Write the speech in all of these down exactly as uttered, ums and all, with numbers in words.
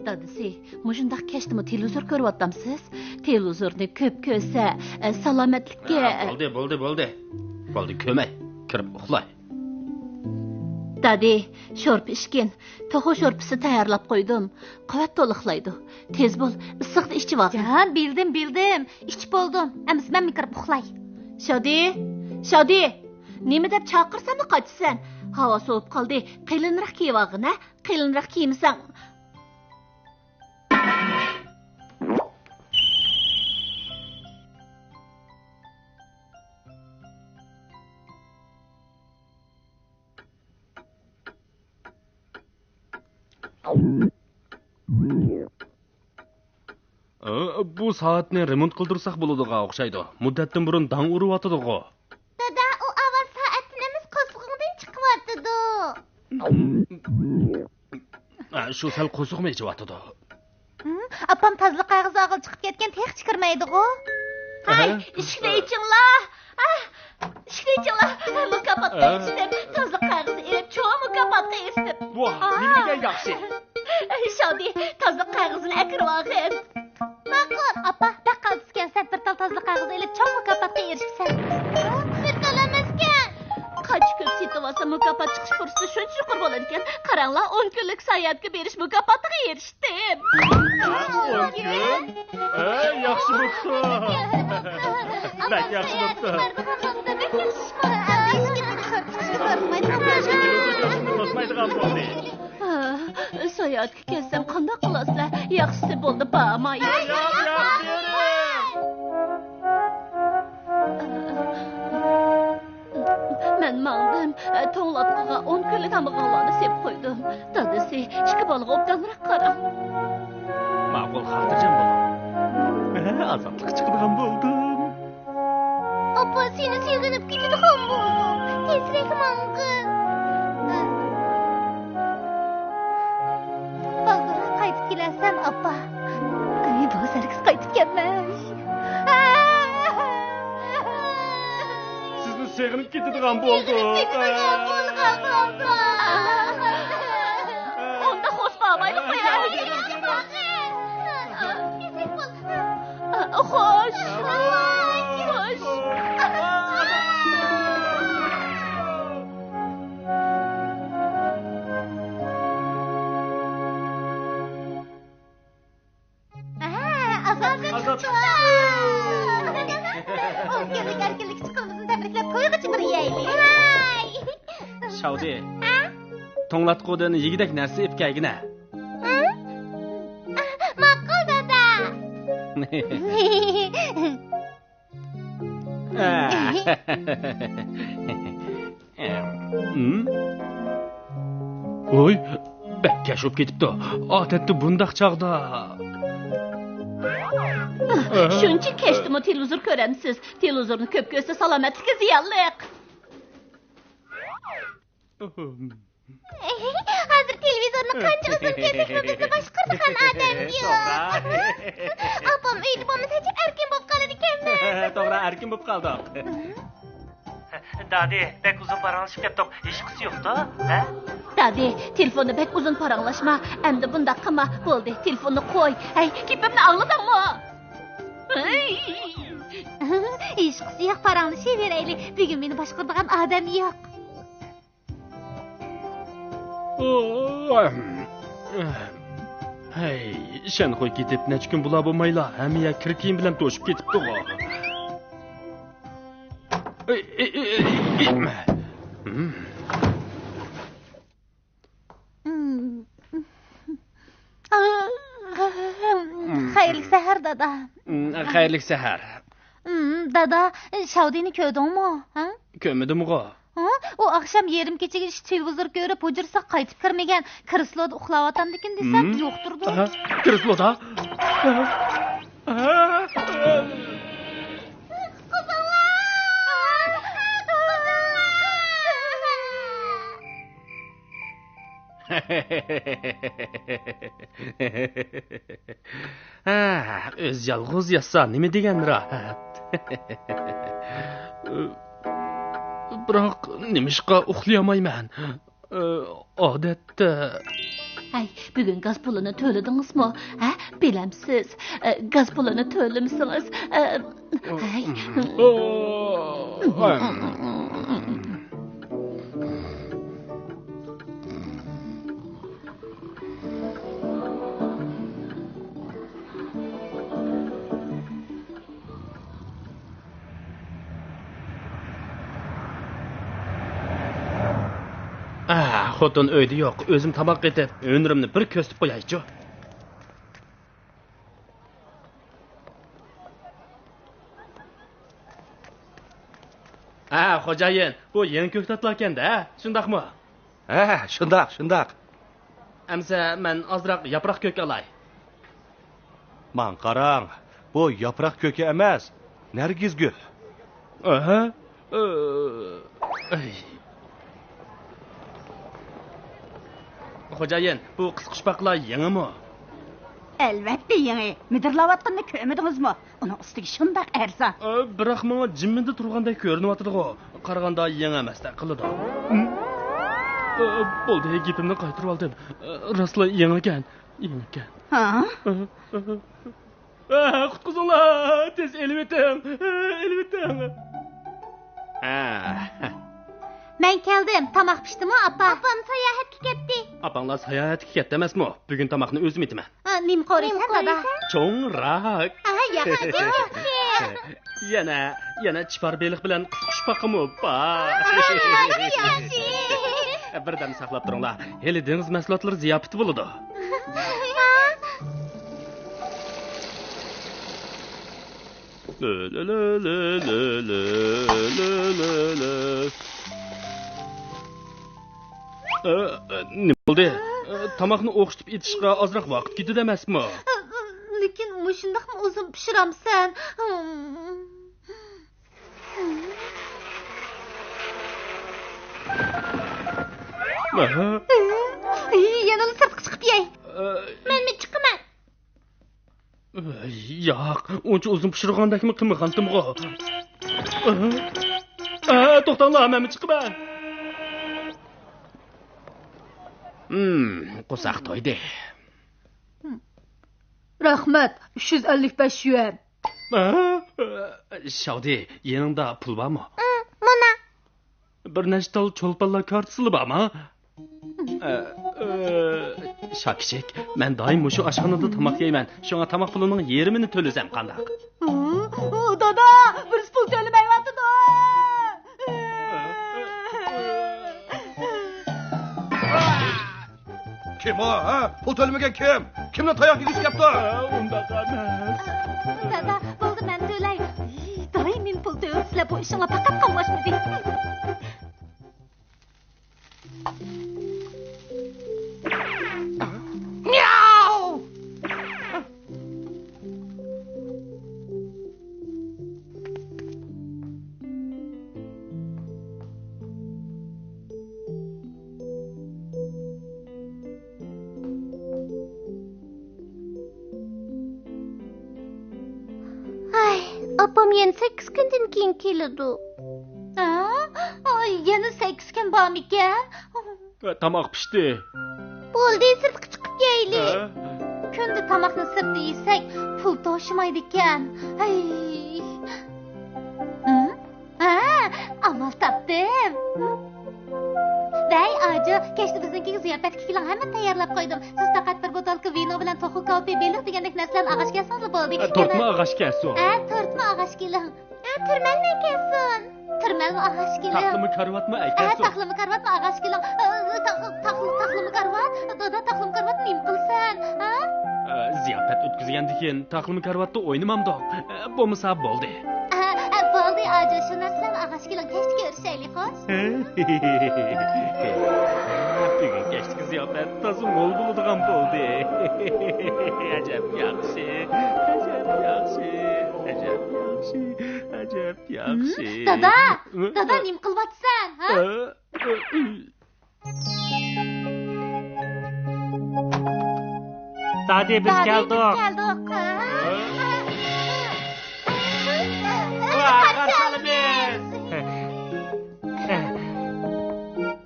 دادىسى، مۇشۇنداق كەچتىمۇ تېلېۋىزور كۆرۈۋاتامسىز؟ تېلېۋىزورنى كۆپ كۆرسە، ئە، سالامەتلىككە. ھە، بولدى، بولدى، بولدى. بولدى، كۆرمەي. كىرىپ ئۇخلاي. دادى، شورپا ئىچكىن. توخۇ شورپىسى تەييارلاپ قويدۇم. قۇۋۋەت تولۇقلايدۇ. تېز بول، ئىسسىقتا ئىچىۋالغىن. جان، بىلدىم، بىلدىم. ئىچىپ بولدۇم. ئەمىسە مەنمۇ كىرىپ ئۇخلاي. شادى، شادى! نېمە دەپ چاقىرساملا قاچىسەن؟ ھاۋا سوۋۇپ قالدى. قېلىنراق كىيىۋالغىن، ھە؟ قېلىنراق كىيمىسەڭ. ئى، بۇ سائەتنى رېمونت قىلدۇرساق بولىدىغان ئوخشايدۇ. مۇددەتتىن بۇرۇن داڭ ئۇرۇۋاتىدىغۇ. دادا، ئۇ ئاۋاز سائەتتىن ئەمەس، قورسىقىڭدىن چىقىۋاتىدۇ. ئە، شۇ سەل قورسىقىم ئېچىۋاتىدۇ. ھىم، ئاپام تازىلىق قەغىزى ئالغىلى چىقىپ كەتكەن، تېخىچە كىرمەيدىغۇ. ھەي، ئىشىكنى ئېچىڭلار! ئىشىكنى ئېچىڭلار! مۇكاپاتقا ئېرىشتىم. تازىلىق قەغىزى ئېلىپ، چوڭ مۇكاپاتقا ئېرىشتىم. ۋاھ، نېمە دېگەن ياخشى! شادى، تازىلىق قەغىزىنى ئەكىرىۋالغىن. ماقۇل، ئاپا، بەك قالتىسكەنسەن، بىر تال تازىلىق قەغىزى ئېلىپ، چوڭ مۇكاپاتقا ئېرىشىسەن. بىر تال ئەمەسكەن. قانچە كۆپ سېتىۋالسا، مۇكاپات چىقىش پۇرسىتى شۇنچە يۇقىرى بولىدىكەن. قاراڭلار، ئون كۈنلۈك ساياھەتكە بېرىش مۇكاپاتىغا ئېرىشتىم. ئون كۈن؟ ئەي، ياخشى بوپتۇ. بەك ياخشى بوپتۇ. توسمايدىغان بولدى. ھە، ساياھەتكە كەتسەم قانداق قىلاسىلەر؟ ياخشىسى بولدى، بارماي. ياق، ياق، بېرىڭ. مەن ماڭدىم. توڭلاتقۇغا ئون كۈنلۈك تامىقىڭلارنى سېلىپ قويدۇم. دادىسى، ئىككى بالىغا ئوبدانراق قاراڭ. ماقۇل، خاتىرجەم بولۇڭ. ئازادلىققا چىقىدىغان بولدۇم. ئاپا، سېنى سېغىنىپ كېتىدىغان بولدۇم. تېزرەك ماڭغىن. بازارغا قايتىپ كېلەرسەن، ئاپا. ئەي، بازارغا قايتىپ كەلمەي. سىزنى سېغىنىپ كېتىدىغان بولدۇم. سېغىنىپ كېتىدىغان بولغان، ئاپا. ئۇنداق خوش بارمايلى قويايلى. خوش. خوش. ئازادلىق چىقتى. ئون كۈنلۈك ئەركىنلىك چىقىمىزنى تەبرىكلەپ تويغىچە بىر يەيلى. شاۋدى، توڭلاتقۇدىن يېگۈدەك نەرسە ئېلىپ كەلگىنە. ماقۇل، دادا. ھىم؟ ۋوي، بەك كەچ بولۇپ كېتىپتۇ. ئادەتتە بۇنداق چاغدا. شۇنچە كەچتىمۇ تېلېۋىزور كۆرەمسىز؟ تېلېۋىزورنى كۆپ كۆرسە سالامەتلىككە زىيانلىق. ھازىر تېلېۋىزورنى قانچە ئۇزۇن كۆرسەكمۇ بىزنى باشقۇرىدىغان ئادەم يوق. ئاپام ئۆيدە بولمىسا ئەركىن بولۇپ قالىدىكەنمىز. توغرا، ئەركىن بولۇپ قالدۇق. دادى، بەك ئۇزۇن پاراڭلىشىپ كەتتۇق. ھېچقىسى يوقتا؟ ھە؟ دادى، تېلېفوندا بەك ئۇزۇن پاراڭلاشما. ئەمدى بۇنداق قىلما. بولدى، تېلېفوننى قوي. ھەي، گېپىمنى ئاڭلىدىڭمۇ؟ ھېچقىسى يوق، پاراڭلىشىۋېرەيلى. بۈگۈن مېنى باشقۇرىدىغان ئادەم يوق. ھەي، شەنخۇي كېتىپ نەچچە كۈن بولا بولمايلا، ھەممە يەر كىر كىيىم بىلەن توشۇپ كېتىپتىغۇ. خەيرلىك سەھەر، دادا. خەيرلىك سەھەر. دادا، شاۋدىنى كۆردۈڭمۇ؟ ھە؟ كۆرمىدىمغۇ. ھە؟ ئۇ ئاخشام يېرىم كېچىگىچە تېلېۋىزور كۆرۈپ، ھۇجرىسىغا قايتىپ كىرمىگەن. كرېسلودا ئۇخلاۋاتامدىكىن دېسەم، يوقتۇردۇ. كرېسلودا؟ ھە، ئۆزى يالغۇز ياتسا نېمە دېگەن راھەت. بىراق نېمىشقا ئۇخلىيالمايمەن؟ ئادەتتە. ھەي، بۈگۈن گاز پۇلىنى تۆلىدىڭىزمۇ؟ ھە، بىلەمسىز؟ ئە، گاز پۇلىنى تۆلىمىسىڭىز، ئە، ھەي. ئاھ، خوتۇن ئۆيدە يوق، ئۆزۈم تاماق ئېتىپ، ھۈنىرىمنى بىر كۆرسىتىپ قويايچۇ. ھە، خوجايىن، بۇ يېڭى كۆكتاتلاركەن-دە، شۇنداقمۇ؟ ھە، شۇنداق، شۇنداق. ئەمسە مەن ئازراق ياپراق كۆك ئالاي. ماڭا قاراڭ، بۇ ياپراق كۆكى ئەمەس، نەرگىز گۈل. ئەھە. ئەي. خوجايىن، بۇ قىسقۇچپاقلار يېڭىمۇ؟ ئەلۋەتتە يېڭى. مىدىرلاۋاتقىنىنى كۆرمىدىڭىزمۇ؟ ئۇنىڭ ئۈستىگە شۇنداق ئەرزان. ئە، بىراق ماڭا جىممىدە تۇرغاندەك كۆرۈنۈۋاتىدىغۇ. قارىغاندا يېڭى ئەمەستەك قىلىدۇ. ئە، بولدى، گېپىمنى قايتۇرۇۋالدىم. ئە، راستلا يېڭىكەن، يېڭىكەن. ھا؟ ئە، ئە، ئە. ئە، قۇتقۇزۇڭلار، تېز ئېلىۋېتىڭ، ئە، ئېلىۋېتىڭ. ئە. مەن كەلدىم، تاماق پىشتىمۇ، ئاپا؟ ئاپام ساياھەتكە كەتتى. ئاپاڭلار ساياھەتكە كەتتى ئەمەسمۇ؟ بۈگۈن تاماقنى ئۆزۈم ئېتىمەن. ئا، نېمە قورۇيسەن، دادا؟ چوڭراق. ئاھا، ياخشى. يەنە، يەنە چىپار بېلىق بىلەن قىسقۇچپاقىمۇ بار. ئاھا، ياخشى. بىردەم ساقلاپ تۇرۇڭلار. ھېلى دېڭىز مەھسۇلاتلىرى زىياپىتى بولىدۇ. ئە، ئە، نېمە بولدى؟ ئە، تاماقنى ئوخشىتىپ ئېتىشقا ئازراق ۋاقىت كېتىدۇ ئەمەسمۇ؟ لېكىن مۇشۇنداقمۇ ئۇزۇن پىشۇرامسەن؟ ئەھە. يەنىلا سىرتقا چىقىپ يەي. ئە، مەنمۇ چىقىمەن. ئەي، ياق، ئۇنچە ئۇزۇن پىشۇرغاندەكمۇ قىلمىغانتىمغۇ. ئە، توختاڭلار، مەنمۇ چىقىمەن. ھىم، قورساق تويدى. رەھمەت، ئۈچ يۈز ئەللىك بەش يۈەن. ئە، شاۋدى، يېنىڭدا پۇل بارمۇ؟ مانا. بىر نەچچە تال چولپانلار كارتىسىلا بارمۇ؟ ئە، ئە، شاكىچىك، مەن دائىم مۇشۇ ئاشخانىدا تاماق يەيمەن، شۇڭا تاماق پۇلىنىڭ يېرىمىنى تۆلىسەم قانداق؟ ئۇ، ئۇ، دادا، بىرسى پۇل تۆلىمەيۋاتىدۇ. كىم ئۇ، ھە؟ پۇل تۆلىمىگەن كىم؟ كىمنىڭ تاياق يېگۈسى كەپتۇ؟ ئۇنداق ئەمەس. دادا، بولدى، مەن تۆلەي. ئى، دائىم مېنى پۇل تۆلىسىلە، بۇ ئىشىڭلار پەقەت قاملاشمىدى. مياۋ! ئاي، ئاپام يەنە سەككىز كۈندىن كېيىن كېلىدۇ. ھە؟ ئاي، يەنە سەككىز كۈن بارمىكەن؟ تاماق پىشتى. بولدى، سىرتقا چىقىپ يەيلى. ھە؟ كۈندە تاماقنى سىرتتا يېسەك، پۇل توشىمايدىكەن. ھەي. ھە؟ ھە، ئامال تاپتىم. ۋەي، ئاجۇ، كەچتە بىزنىڭكىگە زىياپەتكە كېلىڭ، ھەممىنى تەييارلاپ قويدۇم. سىز پەقەت بىر بوتۇلكا ۋىنو بىلەن توخۇ كاۋىپى، بېلىق دېگەندەك نەرسىلەرنى ئالغاچ كەلسىڭىزلا بولدى. ئە، تورتمۇ ئالغاچ كەلسۇن. ھە، تورتمۇ ئالغاچ كېلىڭ. ئە، تۈرمەلمۇ كەلسۇن. تۈرمەلمۇ ئاغاش كېلىڭ. تاقلىما كارىۋاتمۇ ئەكەلسۇن. ئە، تاقلىما كارىۋاتمۇ ئاغاش كېلىڭ. ئە، تاق-، تاقلىما كارىۋات. دادا، تاقلىما كارىۋات نېمە قىلسەن؟ ھە؟ ئە، زىياپەت ئۆتكۈزگەندىن كېيىن تاقلىما كارىۋاتتا ئوينىمامدۇق. ئە، بولمىسا بولدى. ئە، ئە، بولدى، ئاجۇ، شۇ نەرسىلەرنى ئاغاش كېلىڭ، كەچتە كۆرۈشەيلى، خوش. بۈگۈن كەچلىك زىياپەت تازا مول بولىدىغان بولدى. ئەجەب ياخشى، ئەجەب ياخشى، ئەجەب ياخشى، ئەجەب ياخشى. دادا، دادا، نېمە قىلىۋاتىسەن، ھە؟ دادى، بىز كەلدۇق. كەلدۇق. ۋا، قارشى ئالىمىز.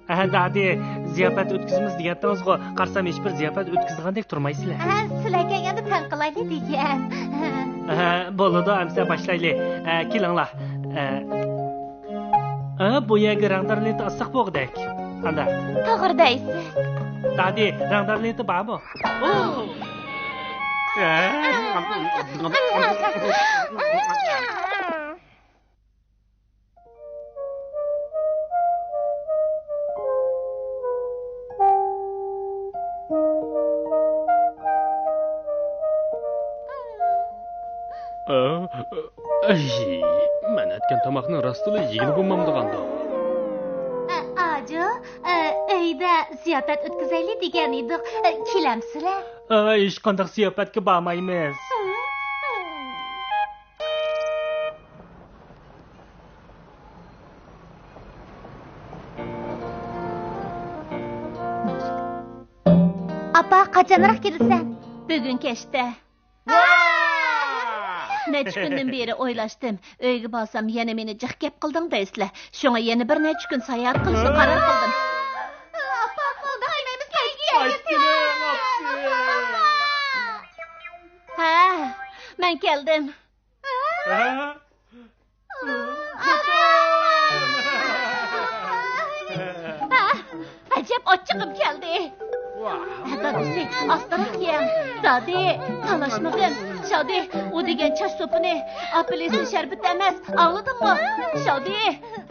ھە، دادى، زىياپەت ئۆتكۈزىمىز دېگەنتىڭىزغۇ، قارىسام ھېچبىر زىياپەت ئۆتكۈزىدىغاندەك تۇرمايسىلەر. ھە، سىلەر كەلگەندە پەن قىلايلى دېگەن. ھە، بولىدۇ، ئەمسە باشلايلى. ھە، كېلىڭلار. ھە. ھە، بۇ يەرگە رەڭدار لېنتا ئاسساق بولغۇدەك. قانداق؟ توغرا دەيسىز. دادى، رەڭدار لېنتا بارمۇ؟ ئەي، مەن ئەتكەن تاماقنى راستلا يېگىلى بولمامدىغاندۇ؟ ئە، ئاجۇ، ئە، ئۆيدە زىياپەت ئۆتكۈزەيلى دېگەن ئىدۇق. ئە، كېلەمسىلەر؟ ئە، ھېچقانداق زىياپەتكە بارمايمىز. ئاپا، قاچانراق كېلىسەن؟ بۈگۈن كەچتە. نەچچە كۈندىن بېرى ئويلاشتىم. ئۆيگە بارسام يەنە مېنى جىق گەپ قىلدىڭ دەيسىلەر. شۇڭا يەنە بىر نەچچە كۈن ساياھەت قىلىشنى قارار قىلدىم. ئاپا، قالدى قايمايمىز، كەلگىن. ھە، مەن كەلدىم. ھە؟ ئەجەب ئاچچىقىم كەلدى. دادىسى، ئاستىراق يەڭ. دادى، تالاشمىغىن. شادى، ئۇ دېگەن چاچ سوپىنى، ئاپېلسىن شەربىتى ئەمەس، ئاڭلىدىڭمۇ؟ شادى،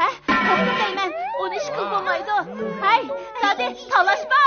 ھە، توختا دەيمەن، ئۇنى ئىشقىلىپ بولمايدۇ. ھەي، دادى، تالاشما.